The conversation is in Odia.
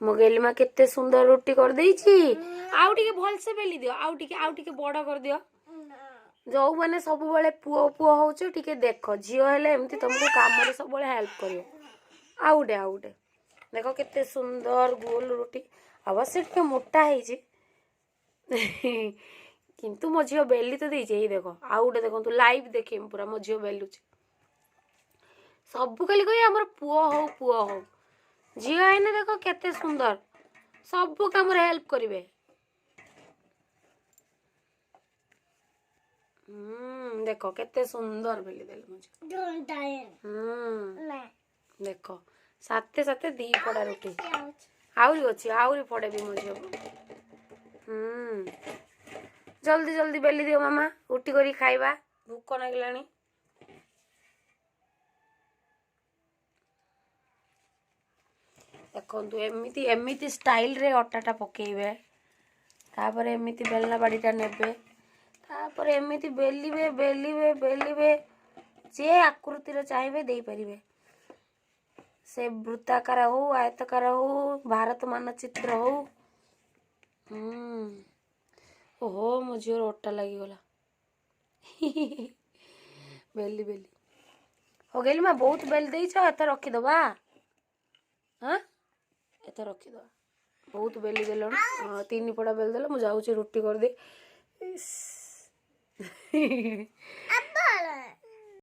ମୋ ଗେଲିମା କେତେ ସୁନ୍ଦର ରୁଟି କରିଦେଇଛି। ଆଉ ଟିକେ ଭଲସେ ବେଲି ଦିଅ, ଆଉ ଟିକେ, ଆଉ ଟିକେ ବଡ କରିଦିଅ। ଯୋଉମାନେ ସବୁବେଳେ ପୁଅ ପୁଅ ହଉଛ, ଟିକେ ଦେଖ, ଝିଅ ହେଲେ ଏମିତି ତମକୁ କାମରେ ସବୁବେଳେ ହେଲ୍ପ କରିବ। ଆଉ ଗୋଟେ, ଆଉ ଗୋଟେ। ଦେଖ କେତେ ସୁନ୍ଦର ଗୋଲ ରୁଟି। ଅବଶ୍ୟ ଟିକେ ମୋଟା ହେଇଛି, କିନ୍ତୁ ମୋ ଝିଅ ବେଲି ତ ଦେଇଛି। ଏଇ ଦେଖ, ଆଉ ଗୋଟେ ଦେଖନ୍ତୁ, ଲାଇଭ୍ ଦେଖେଇମି ପୁରା, ମୋ ଝିଅ ବେଲୁଛି। ସବୁ ଖାଲି କହିବେ ଆମର ପୁଅ ହଉ, ପୁଅ ହଉ। ଝିଅ ହେଇନେ ଦେଖ କେତେ ସୁନ୍ଦର, ସବୁ କାମରେ ହେଲ୍ପ କରିବେ। ଦେଖ କେତେ ସୁନ୍ଦର ବେଲି ଦେଲେ ମୋ ଝିଅ। ଦେଖ, ସାତେ ସାତେ ଦି ଫଡା ରୁଟି। ଆହୁରି ଅଛି, ଆହୁରି ଫଡେ ବି ମୋ ଝିଅକୁ। ଜଲ୍ଦି ଜଲ୍ଦି ବେଲି ଦିଅ ମାମା, ରୁଟି କରି ଖାଇବା, ଭୋକ ଲାଗିଲାଣି। ଦେଖନ୍ତୁ, ଏମିତି ଏମିତି ଷ୍ଟାଇଲରେ ଅଟାଟା ପକେଇବେ, ତାପରେ ଏମିତି ବେଲନା ବାଡ଼ିଟା ନେବେ, ତାପରେ ଏମିତି ବେଲିବେ, ବେଲିବେ, ବେଲିବେ, ଯେ ଆକୃତିର ଚାହିଁବେ ଦେଇପାରିବେ। ସେ ବୃତ୍ତାକାର ହଉ, ଆୟତକାର ହଉ, ଭାରତ ମାନଚିତ୍ର ହଉ। ଓହୋ, ମୋ ଝିଅର ଅଟା ଲାଗିଗଲା ବେଲି ବେଲି। ହଉ ଗେଲି ମା, ବହୁତ ବେଲି ଦେଇଛ, ଏଥର ରଖିଦବା। ହଁ, ଏଥର ରଖିଦବା, ବହୁତ ବେଲି ଦେଲଣି। ହଁ, ତିନି ପଡ଼ା ବେଲି ଦେଲ। ମୁଁ ଯାଉଛି ରୁଟି କରିଦିଏ।